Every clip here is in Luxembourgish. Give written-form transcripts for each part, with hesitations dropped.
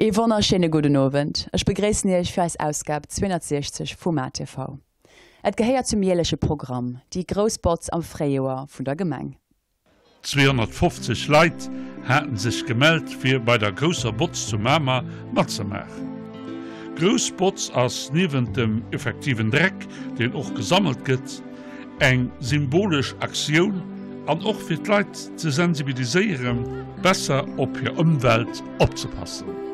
Ee wonnerschéine gudden Owend. Ech begréissen Iech fir eis Ausgab 260 vu MaTV. Et gehéiert zum jäerleche Programm, déi grouss Botz am Fréijoer vun der Gemeng. 250 Leit haten sech gemellt fir bei der grousser Botz zu Mamer matzemaachen. Grouss Botz ass niewent dem effektiven Dreck, deen och gesammelt gëtt, eng symbolesch Aktioun an och fir d'Leit ze sensibiliséieren, besser op hir Ëmwelt opzepassen.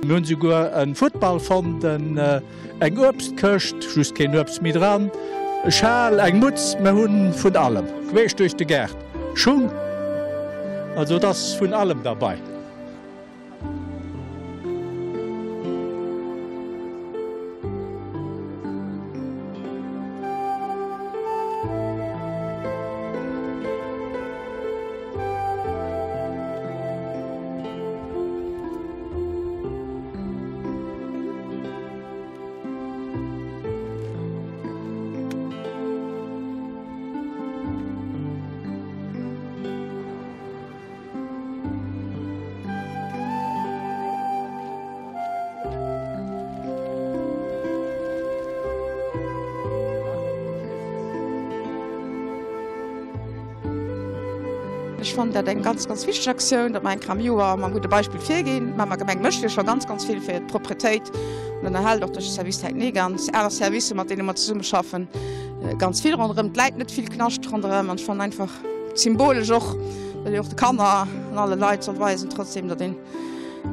Mir hunn souguer e Futtball fonnt, eng Uebstkëscht, just keen Uebst méi dran, e Schal, eng Mutz, mir hu vun allem, queesch duerch de Gaart, Schung, also et ass vun allem derbei. Ech fannen dat eng ganz, ganz wichteg Aktioun, datt mer eng Kéier am Joer mam gudde Beispill virginn. D'Mamer Gemeng mécht jo scho ganz, ganz vill fir d'Propretéit an ënnerhält och duerch de Service technique an aner Servicer, mat deene mer zesummeschaffen, ganz vill ronderëm. Et läit net vill Knascht ronderëm an ech fannen einfach symbolesch och, datt een och de Kanner an alle Leit soll weisen, trotzdem, datt een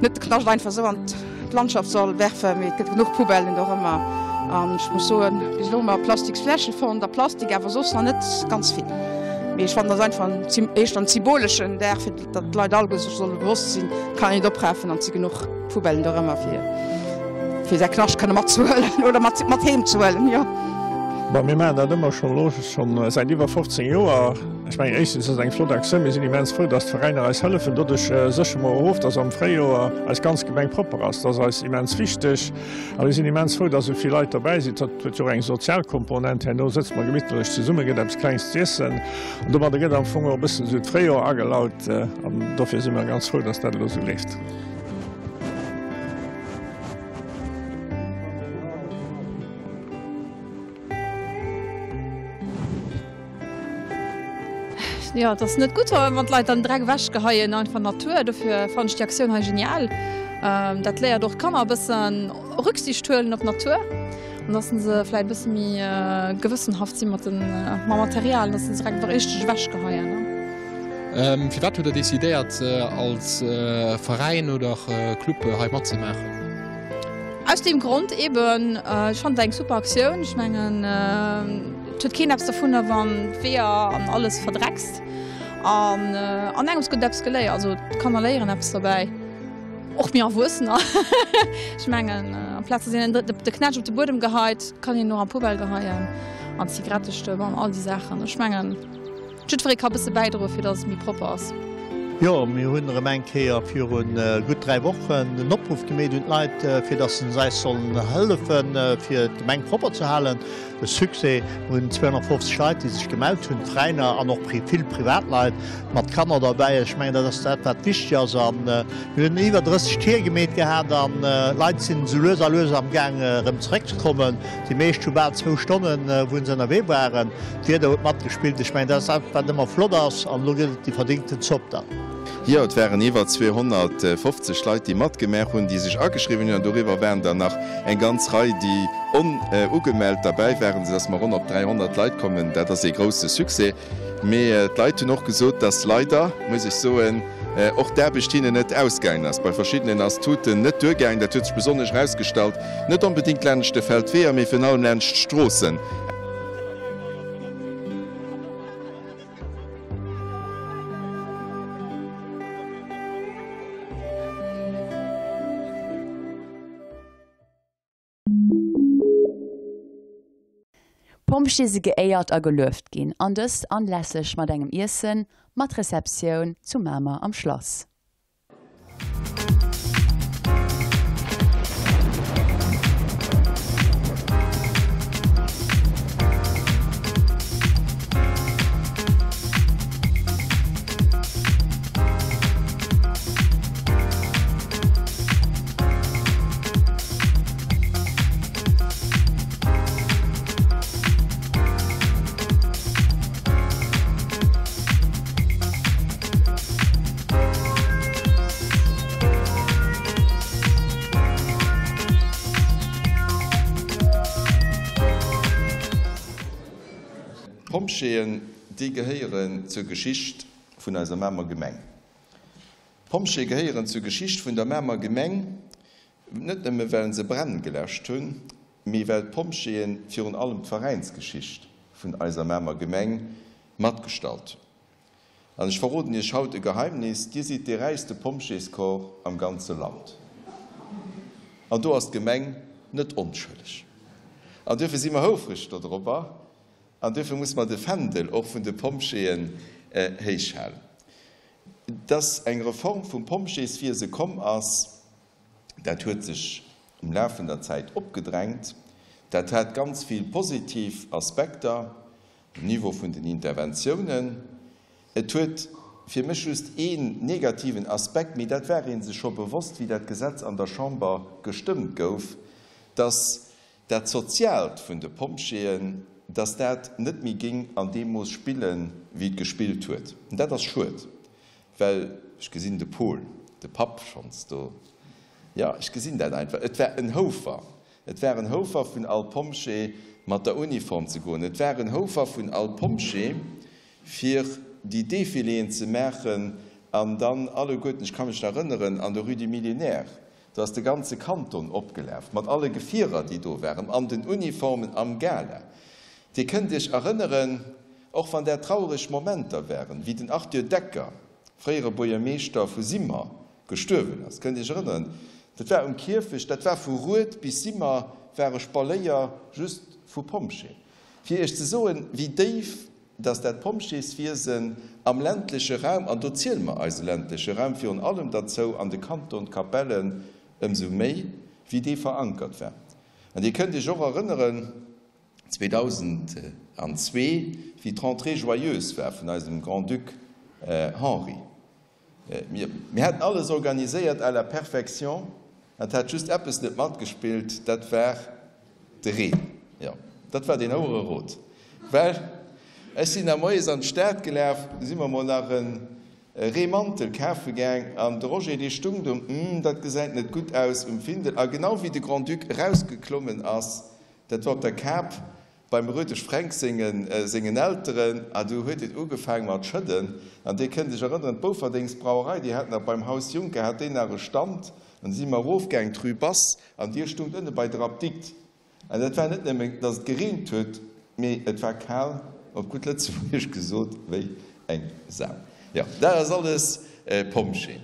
net de Knascht einfach esou an d'Landschaft soll werfen, mee et gëtt genuch Poubellen do ëmmer. An ech muss soen, bis elo hu mer Plastiksfläsche fonnt a Plastik, awer soss nach net ganz vill. Mee ech fannen, dat ass einfach en éischter en symboleschen Dag, fir datt d'Leit alleguer sech solle bewosst sinn, et kann een et oprafen an et si genuch Poubellen do ëmmer, fir fir säi Knascht kënne matzehuelen oder mat mat heem ze huelen, jo. Bon, mir maachen dat ëmmer schonn elo schonn säit iwwer 15 Joer. Ech mengen, éischtens ass et eng flott Aktioun. Mir sinn immens frou, dass d'Veräiner eis hëllefen. Doduerch séchere mer och of, dass am Fréijoer eis ganz Gemeng propper ass. Dat ass eis immens wichteg. A mir sinn immens frou, dass esou vill Leit dobäi sinn. Dat huet jo och eng sozial Komponent. Herno sëtze mer gemittlech zesummen, gëtt eppes Klengs z'iessen. An domadder gëtt am Fong och e bëssen esou d'Fréijoer agelaut. An dofir si mer ganz frou, dass dat elo esou leeft. Jo, et ass net gutt, wann d'Leit dann Dreck ewechgeheien, einfach an d'Natur. Dofir fannen ech déi Aktioun hei genial. Dat léiert och d'Kanner e bëssen Rücksicht huelen op d'Natur an dass se vläit e bësse méi gewëssenhaft si mat den, mam Material, dass se direkt richteg ewechgeheien. Firwat hutt Der decidéiert als Veräin oder Club hei matzemaachen? Aus deem Grond eben, ech fannen et eng super Aktioun. Ech mengen, et huet keen eppes dovunner, wann d'Weeër an alles verdreckst. An an engems gëtt eppes geléiert, also d'Kanner léieren eppes dobäi, och mir Erwuessener. Ech mengen, amplaz dass een de Knätsch op de Buedem geheit, kann een en och an d'Poubelle geheien an d'Zigarettestëpp an all déi Saachen. Ech mengen. Jiddweree ka bësse bäidroen, fir dass et méi propper ass. Jo, mir hunn erëm eng Kéier viru gutt 3 Wochen en Opruff gemeet un d'Leit, fir dass se eis sollen hëllefen, fir d'Gemeng propper ze halen. E Succès, mir hunn 250 Leit, déi sech gemellt hunn, Veräiner an och vill Privatleit mat Kanner derbäi. Ech mengen, dat ass dat, wat wichteg ass. A mir hunn iwwer 30 Tier gemeet gehat an d'Leit sinn esou lues a lues amgaang erëm zeréckzekommen. Déi meescht hu bal zwou Stonnen, wou se ënnerwee waren. D'Wieder huet matgespillt. Ech mengen, dat ass dat, wat ëmmer flott ass. An elo gëtt et déi verdéngten Zopp dann. Jo, et waren iwwer 250 Leit, déi matgemaach hunn, déi sech ageschriwwen hunn. An doriwwer waren der nach eng ganz Rei, déi onugemellt derbäi waren, soudass mer ronn op 300 Leit kommen. Dat ass ee grousse Succès. Mee d'Leit hunn och gesot, dass leider, muss ech soen, och d'Aarbecht hinnen net ausgaangen ass. Bei verschiddenen ass d'Tuten net duergaangen. Dat huet sech besonnesch erausgestallt, net onbedéngt laanscht de Feldweeër, mee virun allem laanscht d'Stroossen. D'Pompjeeë si geéiert a gelueft ginn, an dëst anlässlech mat engem Iessen mat Receptioun zu Mamer am Schlass. D'Pompjeeën, déi gehéieren zur Geschicht vun eiser Mamer Gemeng. D'Pompjeeë gehéieren zur Geschicht vun der Mamer Gemeng, net nëmme well se Bränn geläscht hunn, mee well d'Pompjeeë virun allem d'Veräinsgeschicht vun eiser Mamer Gemeng matgestallt hunn. An ech verroden Iech haut e Geheimnis, Dir sidd dee räichste Pompjeescorps am ganze Land. An do ass d'Gemeng net onschëlleg. An duerfir si mer houfreg dodropper. An duerfir muss mer de Fändel och vun de Pompjeeën héich halen. Dass eng Reform vum Pompjeeswiese komm ass, dat huet sech um Laf vun der Zäit opgedrängt. Dat hat ganz vill positiv Aspekter. Um Niveau vun den Interventiounen. Et huet fir mech just een negativen Aspekt, mee dat war ee sech scho bewosst, wéi dat Gesetz an der Chamber gestëmmt gouf, dass dat Soziaalt vun de Pompjeeën, dass dat net méi géing an deem Mooss spillen, wéi et gespillt huet. An dat ass schued, well ech gesinn de Paul, de Papp schonns do, jo, ech gesinn dat einfach, et war en Houfer, Et war en Houfer vun all Pompjee mat der Uniform ze goen. Et war en Houfer vun all Pompjee fir déi Defiléen ze maachen an dann alleguerten, ech ka mech nach erënneren, an der Rue du Millénaire, do ass de ganze Kanton opgelaf mat alle Gefierer, déi do waren, an den Uniformen am Gala. Dir kënnt Iech erënneren, och wann dat trauereg Momenter waren, wéi den Arthur Decker, fréiere Buergermeeschter vu Simmer, gestuerwen ass. Kënnt Iech erënneren, dat war um Kierfecht, dat war vu Rued bis Simmer war e Spaléier just vu Pompjeeën. Fir Iech ze soen, wéi déif dass dat Pompjeeswiesen am ländleche Raum, an do ziele mer eise ländleche Raum virun allem derzou, an de Kanton Capellen ëmsou méi, wéi dee verankert war. An Dir kënnt Iech och erënneren, 2002, wéi d'Rentrée joyeuse war vun eisem Grand-Duc Henri, Mir haten alles organiséiert à la perfection, et hat just eppes net matgespillt, dat war de Reen. Jo, dat war deen houere Rot. Well ech sinn da moies an d'Stad gelaf, du si mer mol nach e Reemantel kafe gaang an de Roger, dee stung do, Hm, dat gesäit net gutt aus um Findel. A genau wéi de Grand-Duc erausgeklommen ass, dat war op der Kap, Beim Rödesch Fränk sengen sengen Elteren, a du huet et ugefaang mat schëdden, an dir kënnt iech erënneren, d'Boufferdengs Brauerei, déi hat nach beim Haus Juncker hat déi nach e Stand, an du si mer erofgaang d'Rue Basse, an dir stungt ënne bei der Apdikt, an dat war net nëmmen, dass et gereent huet, mee et war kal, op gutt Lëtzebuergesch gesot, wéi eng Sau. Jo, dat ass alles Pompjee.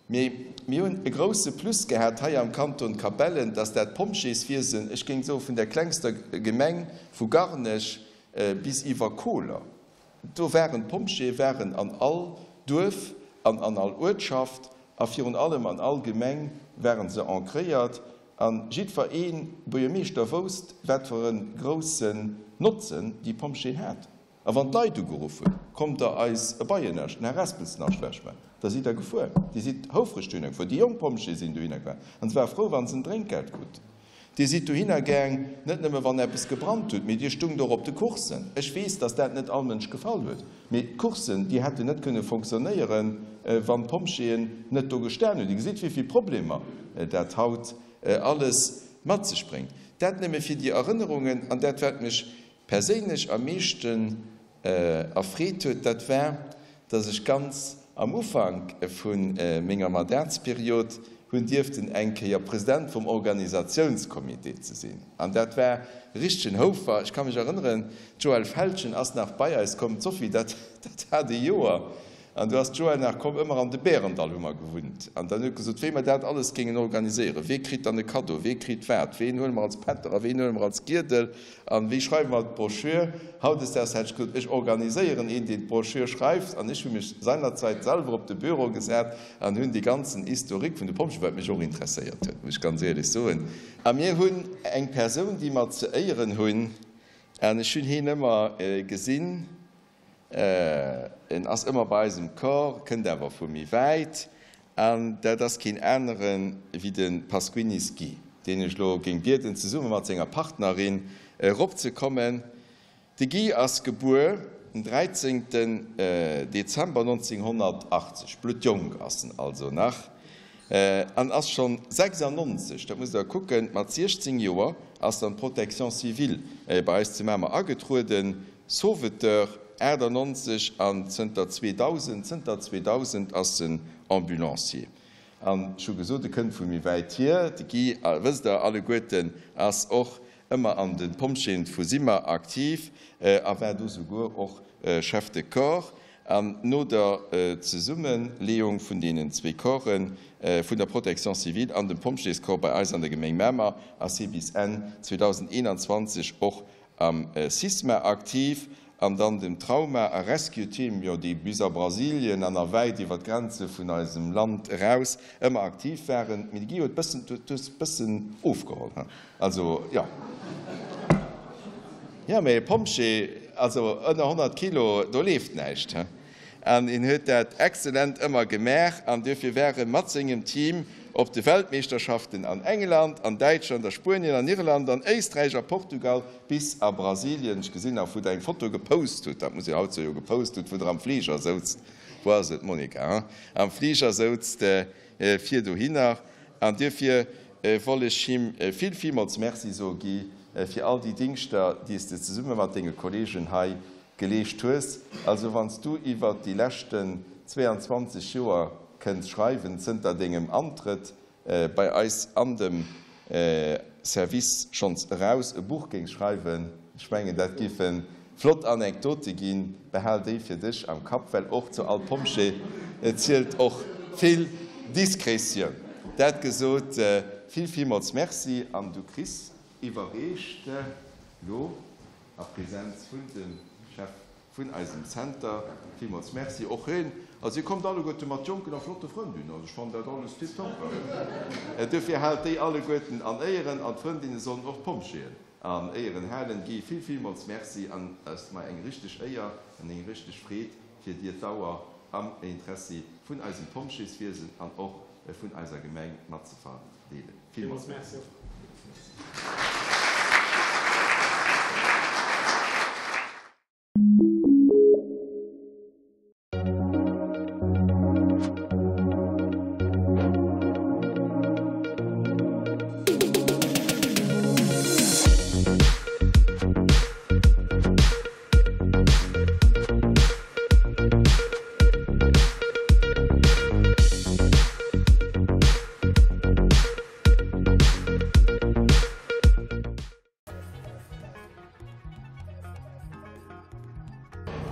Mee mir hunn e grouse Plus gehat hei am Kanton Capellen, dass dat Pompjeeswiesen, ech géing soe vun der klengster Gemeng vu Garnech bis iwwer Koler, do waren d'Pompjeeë waren an all Duerf an an all Uertschaft a virun allem an all Gemeng ware se ancréiert a jiddwer ee Buergermeeschter wousst, wat fir e groussen Notzen déi Pompjeeën haten. A wann d'Leit ugeruff hunn, Kommt der eis e Beiennascht, en Harespelsnascht wechman, da sidd der gefuer. Dir sidd houfreg dohinner gefuer. Déi jonk Pompjeeë sinn dohinner gefahren an se ware frou, wa se en Drénkgeld kruten. Dir sidd dohinner gaang, net nëmme wann eppes gebrannt huet, mee Dir stungt och op de Coursen. Ech weess, dass dat net all Mënsch gefall huet, mee d'Coursen, déi hätten net kënne fonctionnéieren, wann d'Pompjeeën net do gestan hunn. Dir gesitt, wéi vill Problemer dat haut alles mat sech bréngt. Dat nëmme fir déi Erënnerungen an dat, wat mech perséinlech am meeschten erfreet huet, dat war, dass ech ganz am Ufank vu menger Mandatsperiod hunn dierften eng Kéier President vum Organisatiounscomité ze sinn. An dat war richtegen Houfer. Ech ka mech erënneren, d'Joëlle Feltgen ass nach bei eis komm, d'Sophie, dat hat e Joer, An du ass d'Joëlle nach komm, ëmmer an de Bärendall hu mer gewunnt. An dann huet gesot, wéi mer dat alles géingen organiséieren, wee kritt dann e Kaddo, wee kritt wat, ween huele mer als Pätter a ween huele mer als Giedel an wéi schreiwe mer d'Broschür. Hautdesdaags hätt ech gesot, ech organiséieren een, deen d'Broschür schreift. An ech hu mech seinerzeit selwer op de Büro gesat an hunn dee ganzen Historique vun de Pompjeeën, wat mech och interesséiert huet, muss ech ganz éierlech soen. A mir hunn eng Persoun, déi mer ze éieren hunn, an ech hunn heen ëmmer gesinn, En ass ëmmer bei eis um Corps, kënnt awer vu méi wäit. An dat ass keen anere wéi de Pasquinis Guy, deen ech elo géing bieden, zesumme mat senger Partnerin eropzekommen. De Guy ass gebuer den 13. Dezember 1980, bluttjonk ass en also nach, an ass schonn 96, dat musst Der kucken, mat 16 Joer ass en an d'Protection civile bei eis zu Mamer agetrueden. Sauveteur 98 an zënter 2000, zënter 2000 ass en Ambulancier. An ech hu gesot, e kënnt vu méi wäit hier. De Guy, wësst Der alleguerten, ass och ëmmer an de Pompjeeën vu Simmer aktiv a war do souguer och Chef de Corps. An no der Zesummeleeung vun deenen zwee Corpsen, vun der Protection civile an dem Pompjeescorps bei eis an der Gemeng Mamer, ass hie bis Enn 2021 och am Sisma aktiv an dann dem Trauma a Rescue Team, jo déi bis a Brasilien an a wäit iwwer d'Grenze vun eisem Land eraus ëmmer aktiv waren. Mee de Guy huet bëssen, du hues bëssen ofgeholl, he? Also jo. Jo, mee e Pompjee, also ënner 100 Kilo, do leeft näischt, he? An en huet dat exzellent ëmmer gemaach an duerfir war e mat sengem Team op de Weltmeeschterschaften an England, an Däitschland, a Spuenien, an Irland, an Éisträich, a Portugal bis a Brasilien. Ech gesinn nach, wou Der eng Foto gepost hutt, dat muss een haut jo gepost hutt, wou Der am Fliger souzt, wou ass et, Monica, hein? Am Fliger souzt fir dohinner. An duerfir wollt ech him vill, villmools Merci soe Guy, fir all déi Dingschter, déi s de zesumme mat denge Kollegen hei geleescht hues. Also wann s du iwwert déi leschten 22 Joer kënns schreiwen, zënter dengem Antrëtt bei eis an dem Service schonns eraus e Buch géings schreiwen, ech mengen dat géife flott Anekdote ginn. Behal déi fir dech am Kapp, well och zu all Pompjee zielt och vill Diskretioun. Dat gesot, vill villmools Merci an du kriss iwwerreecht lo A Präsenz vun dem Chef vun eisem Center. Villmools Merci och heen. Also dir kommt alleguerte mat jonken a flotte Frëndinnen, also ech fannen dat alles tiptop. Duerfir haalt déi alleguerten an Éieren an d'Frëndinne sollen och d'Pompjeeën an Éieren halen. Guy, vill villmools Merci an et ass mer eng richteg Éier an eng richteg Freed fir dir d'Auer am Interessi vun eisem Pompjeeswiesen an och vun eiser Gemeng mat ze verdeelen. Villmools Merci.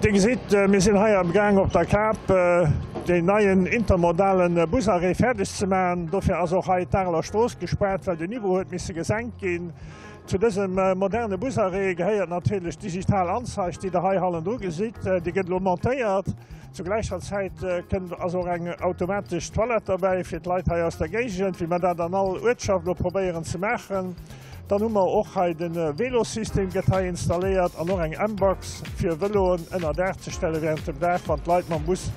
Dir gesitt, mir sinn hei am Gaang op der Kap deen neien intermodalen Busarrêt fäerdeg ze maachen. Dofir ass och hei d'Areler Strooss gespaart, well den Niveau huet misse gesenkt ginn. Zu dësem moderne Busarrêt gehéiert natierlech d'digital Anzeig, déi Der hei hannendru gesitt. Déi gëtt elo montéiert. Zu gläicher Zäit kënnt ass och eng automatesch Toilette derbäi fir d'Leit hei aus der Géigend, wéi mer dat an all Uertschaft elo probéieren ze maachen. Dann hu mer och hei de Vélossystem gëtt hei installéiert an och eng M-Box fir Vëloen ënner Daach ze stelle während dem Dag, wann d'Leit mam Bus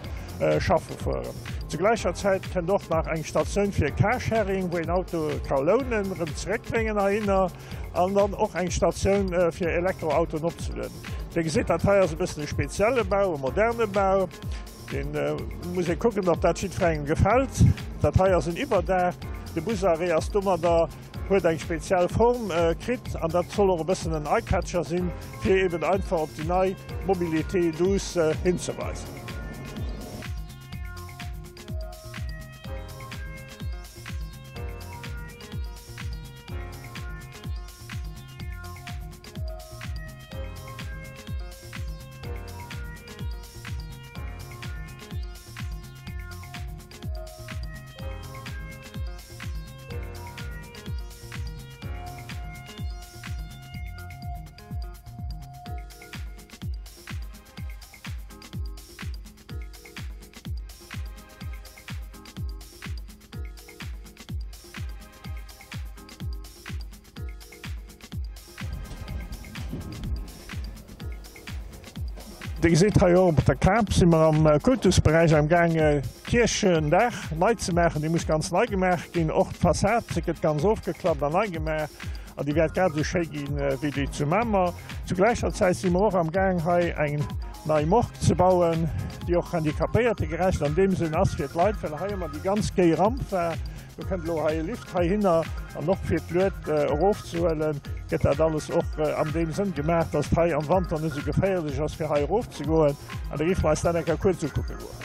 schaffe fueren. Zu gläicher Zäit kënnt och nach eng Statioun fir Carsharing, wou een Auto ka lounen, erëm zeréckbréngen heihinner, an dann och eng Statioun fir Elektroautoen opzelueden. Dir gesitt, dat hei ass e bëssen e spezielle Bau, e moderne Bau. Dee muss ee kucken, ob dat jiddwerengem gefält. Dat hei ass en Iwwerdaach. De Busarrêt ass domadder, huet eng speziell Form kritt an dat soll och e bëssen en Eye-Catcher sinn, fir eben einfach op déi nei Mobilité douce hinzeweisen. Dir gesitt hei och op der Kap si mer am Kultusberäich am gaang d'Kierchendaach nei ze maachen. Déi muss ganz nei gemaach ginn. Och d'Fassad gëtt ganz ofgeklappt an nei gemaach an déi wäert grad esou schéi ginn wéi déi zu Mamer. Zu gläicher Zäit si mer och am gaang hei eng nei Morgue ze bauen, déi och handicapéiertegerecht an deem Sënn ass fir d'Leit, well hei ëmmer déi ganz géi Ramp war. Do kënnt elo hei e Lift heihinner an och fir d'Lued erofzehuelen. Gëtt dat alles och an deem Sënn gemaach, dass et hei am Wanter net esou geféierlech ass, fir hei erofzegoen. An da géife mer eis dat eng Kéier kuerz ukucke goen.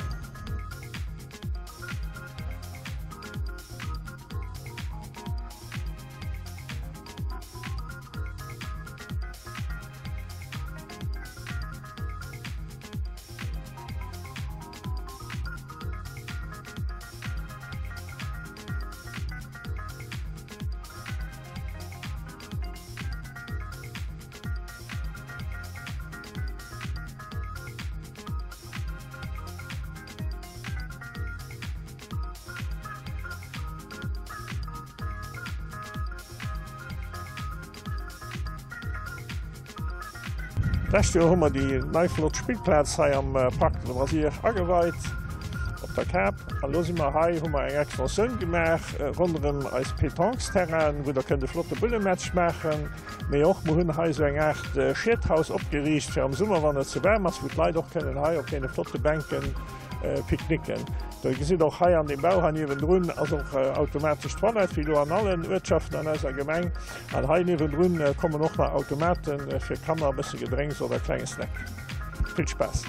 D'lescht Joer hu mer déi nei flott Spillplaz hei am Parc de Loisir ageweit op der Kap. An elo si mer hei, hu mer eng Extensioun gemaach ronderëm eis Pétanquesterrainen, wou der kënnt e flotte Bullematch maachen. Mee och mer hunn hei esou eng Aart Schiethaus opgeriicht fir am Summer, wann et ze waarm ass, wou d'Leit och kënnen hei op deene flotte Bänken picknicken. Der gesitt och hei an deem Bau hei niewendrun ass och automatesch Toilette, wéi elo an allen Uertschaften an eiser Gemeng. An hei niewendrun kommen och nach Automaten fir Kanner, e bësse Gedrénks oder e klenge Snack. Vill Spaass!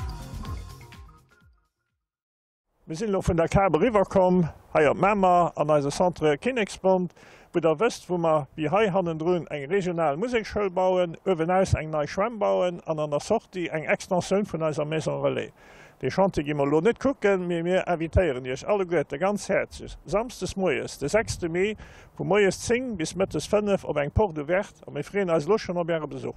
Mir sinn elo vun der Kap eriwwer komm hei op Mamer an eise Centre Kinneksbond, wou der wësst, wou mer wéi hei hannendrun eng regional Museksschoul bauen, uewenaus eng nei Schwämm bauen an an der Sortie eng Extensioun vun eiser Maison Relais. Dee Chantier gi mer elo net kucken, mee mir invitéieren Iech alleguerte ganz häerzlech, samsdes moies, de sechste Mee, vu moies 10 bis mëttes 5 op eng Porte ouverte a mir freeën eis elo schonn op Äre Besuch.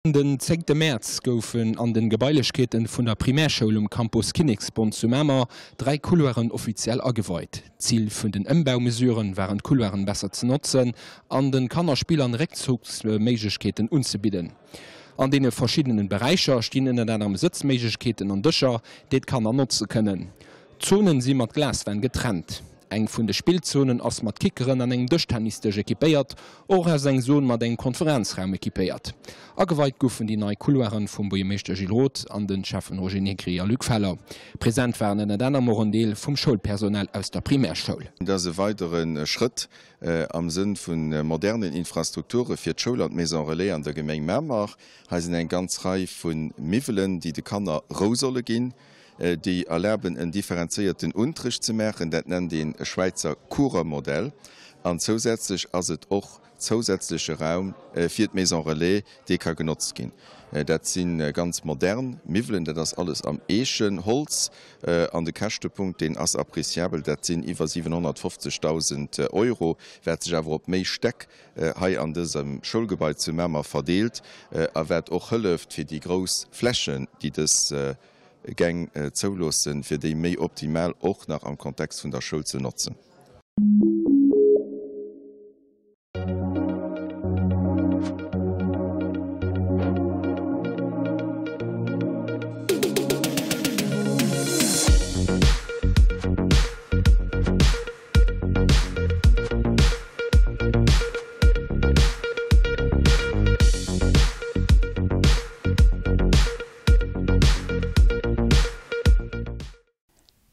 Den zéngte Mäerz goufen an den Gebailechkeeten vun der Primärschoul um Campus Kinneksbond zu Mamer 3 Couloiren offiziell ageweit. Zil vun den Ëmbaumesuren waren d'Couloiren besser ze notzen an den Kanner Spill an Réckzugsméiglechkeeten unzebidden. An deene verschiddenen Beräicher stinn ënnert anerem Sëtzméiglechkeeten an Dëscher, déi d'Kanner notze kënnen. D'Zonen si mat Glaswänn getrennt. Eng vun de Spillzonen ass mat Kickeren an engem Dëschtennisdësch equipéiert. Och ass eng Zon mat engem Konferenzraum equipéiert. Ageweit goufen déi nei Couloiren vum Buergermeeschter Gilles Roth an den Schäffen Roger Negri a Luc Feller. Present waren ënnert anerem och en Deel vum Schoulpersonal aus der Primärschoul. Dat ass e weidere Schrëtt am Sënn vu modernen Infrastrukture fir d'Schoul an d'Maison Relais an der Gemeng Mamer. Hei sinn eng ganz Rei vu Miwwelen, déi de Kanner Rou solle ginn, déi erlaben en differenzéierten Unterricht ze maachen. Dat nennt een e Schwäizer Coureur-Modell. An zousätzlech ass et och zousätzleche Raum fir d'Maison Relais, dee ka genotzt ginn. Dat si ganz modern Miwwelen, dat ass alles am Eechenholz. An de Käschtepunkt, deen ass appréciabel, dat sinn iwwer 750.000 Euro, wat sech awer op méi Stäck hei an dësem Schoulgebai zu Mamer verdeelt a wat och hëlleft, fir déi grouss Flächen, déi dës Gäng zouloossen, fir déi méi optimal och nach am Kontext vun der Schoul ze notzen.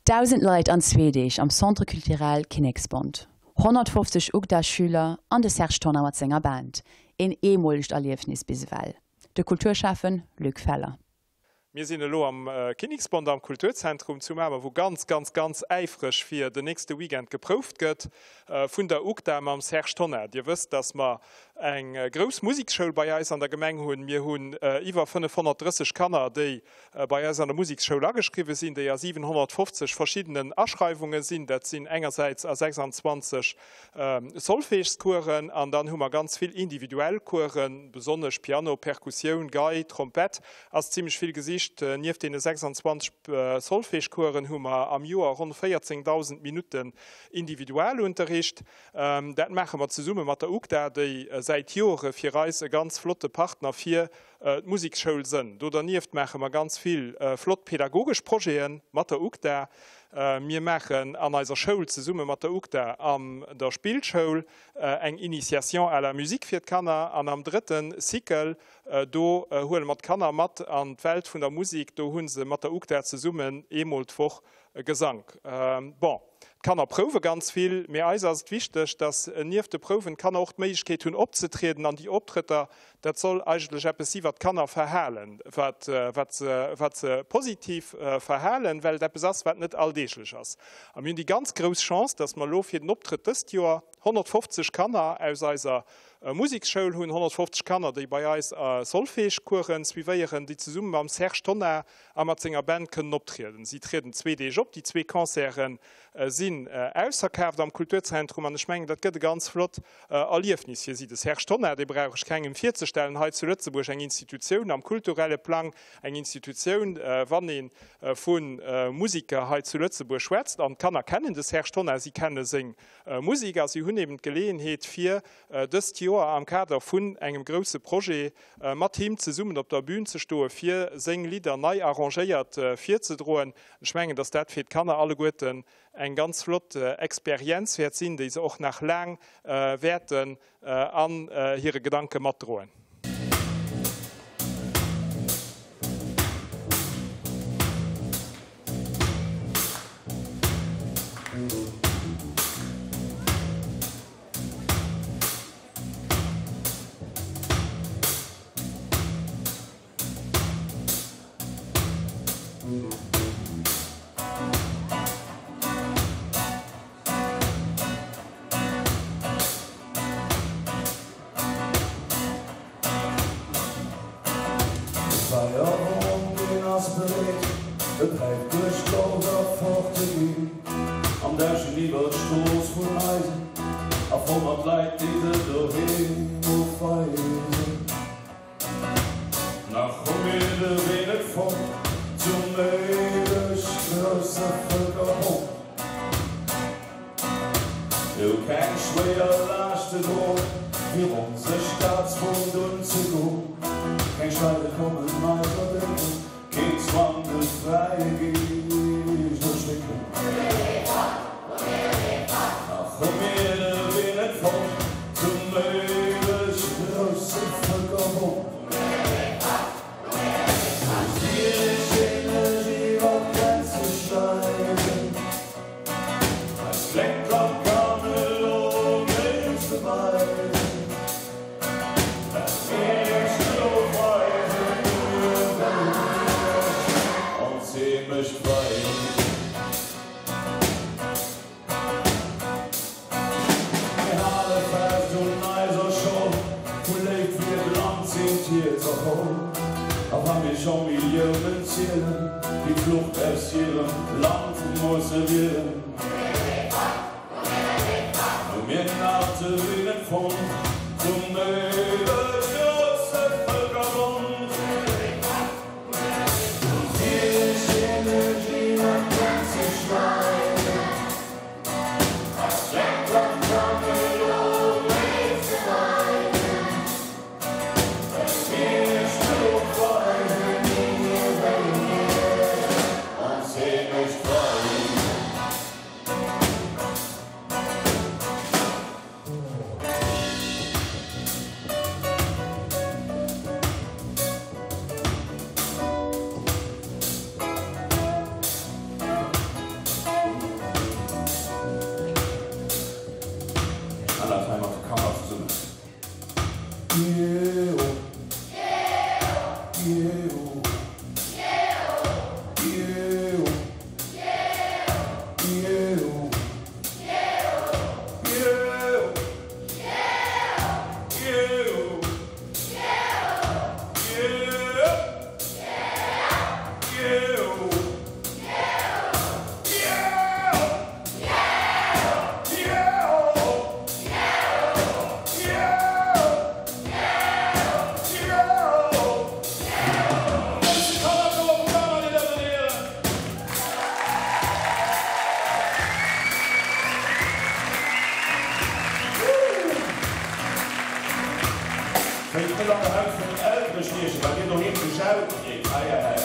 1.000 Leit an zwee Deeg am Centre Culturel Kinneksbond, 150 UGDA-Schüler an de Serge Tonnar mat senger Band, een eemolegt Erliefnis bis ewell. De Kulturschäffen Luc Feller. Mir sinn elo am Kinniksbond am Kulturzentrum zu Mamer, wou ganz, ganz, ganz äifreg fir den nächste Weekend geprouft gëtt vun der UGDA mam Serge Tonnar. Dir wësst, dass mer eng grouss Museksschoul bei eis an der Gemeng hunn. Mir hunn iwwer 530 Kanner, déi bei eis an der Museksschoul ageschriwwe sinn, déi a 750 verschiddenen Aschreiwunge sinn. Dat sinn engersäits a 26 Solfègescoursen an dann hu mer ganz vill individuell Coursen, besonnesch Piano, Perkussioun, Gei, Trompett ass zimmlech vill gesicht. Nieft deene 26 Solfègescoursen hu mer am Joer ronn 14.000 Minutten Individualunterricht. Dat maache mer zesumme mat der UGDA, déi säit Jore fir eis e ganz flotte Partner fir d'Musekschoul sënn. Do dernieft maache mer ganz vill flott pedagogesch Projete mat der UGDA. Mir maachen an eiser Schoul zesumme mat der UGDA an der Spillschoul eng Initiation à la musique fir d'Kanner an am drëtte Cycle, do huele mer d'Kanner mat an d'Welt vun der Musik. Do hu se mat der UGDA zesummen eemol d'Woch Gesank. Bon. D'Kanner prouwe ganz vill, mee eis ass et wichteg, dass nieft de Prouwen d'Kanner och d'Méiglechkeet hunn opzetrieden an déi Optrëtter, dat soll eigentlech eppes si wat d'Kanner verhalen, wat wat se positiv verhalen, well et eppes ass, wat net alldeeglech ass. A mir hunn déi ganz grouss Chance, dass mer elo fir den Optrëtt dëst Joer 150 Kanner aus eiser Museksschoul hunn, 150 Kanner, déi bei eis Solfège-Coursen suivéieren, déi zesumme mam Serge Tonnar a mat senger Band kënnen optrieden. Si trieden zwee Deeg op, déi zwee Concerte sinn ausverkaaft am Kulturzentrum an ech mengen, dat gëtt e ganz flott Erliefnis fir si. De Serge Tonnar, dee brauch ech kengem virzestellen hei zu Lëtzebuerg, eng Institutioun am kulturelle Plang, eng Institutioun, wann ee vu Musiker hei zu Lëtzebuerg schwätzt. An d'Kanner kennen de Serge Tonnar, si kenne seng Musek a si hunn eben d'Geleeënheet fir dëst Joer am Kader vun engem grousse Projet mat him zesummen op der Bühn ze stoe fir seng Lidder nei arrangéiert virzedroen. Ech mengen, dass dat fir d'Kanner alleguerten eng ganz flott Experienz wäert sinn, déi se och nach laang wäerten an hire Gedanke matdroen. De Feierwon, deen ass bereet, e päift duerch d'Dorf a fort ze ginn. Am Däischen iwwer d'Strooss vun Eisen a voll mat Leit, déi se doheem ofweisen. Nach hu mir de Wee net fonnt zum éiweg grousse Vëlkerbond. Mir hu keng schwéier Laascht ze droen, fir onse Staatsbond unzegoen. Keng Steiere kommen eis erdécken, keen Zwang de fräie Geescht erstécken. Nach hu mir de Wee net fonnt zum éiweg grousse Vëlkerbond. Eist klengt Land kann elo méi ze weisen, dat mir iech elo weisen, mir wëllen iech ons Heemecht weisen. Mir hale fest un eiser Scholl, vu Léift fir d'Land sinn d'Hierzer voll. A wa mir scho Milliounen zielen, déi d'Flucht aus hirem Land musse wielen, hu mir nach ze wéineg fonnt zum éiweg grousse Vëlkerbond. An dat hei mat de Kanner zesummen. Wéilt net an der Haut vun den Eltere stiechen, well dir doheem gejaut kritt. Eieieiei.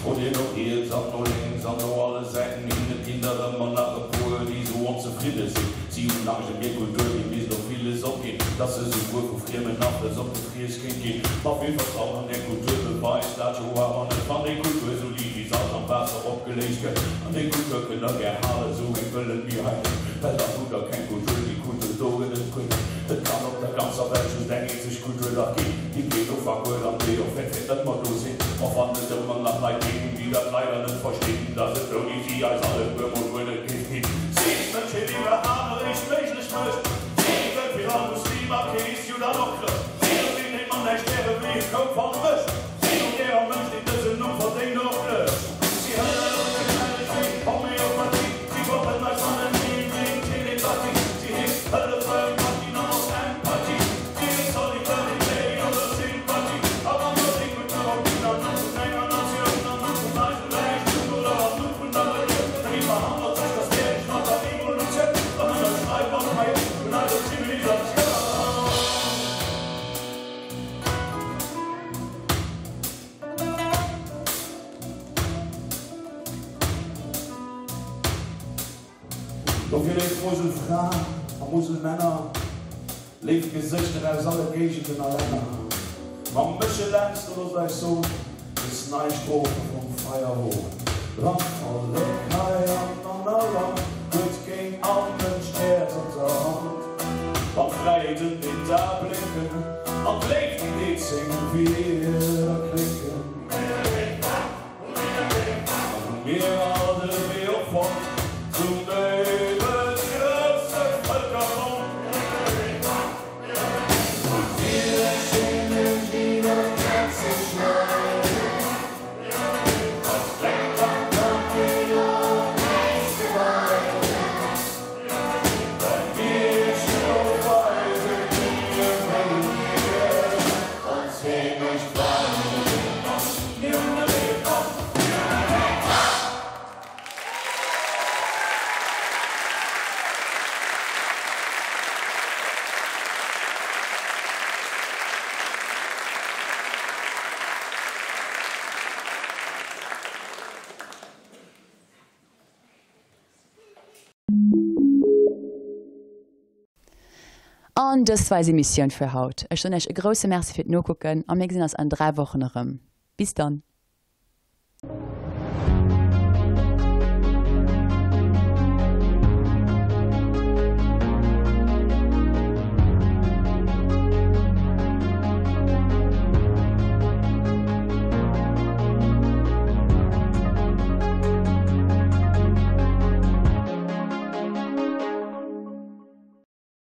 Frot dir no riets an no lénks an no alle Säiten hin, et ginn der ëmmer nach e puer, déi sou onzefridde sinn. Si hunn Angscht ëm hir Kultur, déi misst op villes opginn. Dass se souguer vu friemen Aflëss op de Friess kéint ginn. Ma vill Vertrauen an där Kultur beweist dat jo awer net. Wann déi Kultur esou liicht wéi Salz am Waasser opgeléist gëtt. An déi Kultur kënnt der gär halen, esou eng wëlle mir hei net. Well dann hutt der keng Kultur, déi Kultur do gëtt et guer net. Et kann op der ganzer Welt just eng eenzeg Kultur dach ginn, déi keen Ufank huet an déi och wäert fir ëmmer do sinn. Och wann et ëmmer nach Leit ginn, déi dat leider net verstinn, dass et ouni si eis alleguer mol guer net géif ginn. Si d'Mënschheet iwwerhaapt eréischt méiglech mécht. Si wëll fir all Muslim, Atheist, Judd an och Chrëscht. Si huet deen, deen mat näischt däre wéi e Koup voll Frëscht. Si huet där am Mënsch, deen dësen Numm verdéngt, och lech. Si hëlleft dem Welt si Homeopathie. Si koppelt eis mateneen wéi Telepathie. Si heescht hëllefen, Patin an och Empathie. Si heescht Solidaritéit oder Sympathie. A wann der déi Kultur op ginn am Numm vun enger Natioun, am Numm vun eisem Räichtum oder am Numm vun der Relioun, dann iwwerhannert sech das Därecht mat der Evolutioun. Dann ënnerschreift all Païen vun eiser Zivilisatioun. Dofir, léif Muselfraen a Muselmänner, léif Gesëschter aus alle Géigenden a Länner, mam Méchel Lenz, do loosst eis soen, Dës nei Strophe vum Feierwon. Wann d'Vollek hei an an all Land huet géint all Mënsch d'Häerz op der Hand, wann d'Fräiheet en deet d'A blénken an d'Léift déi deet seng Wierder klénken, dann hu mir all de Wee och fonnt zum léiwe grousse Vëlkerbond. An dëst war eis Emissioun fir haut. Ech soen iech e grousse Merci fir d'Nokucken a mir gesinn eis an 3 Wochen erëm. Bis dann!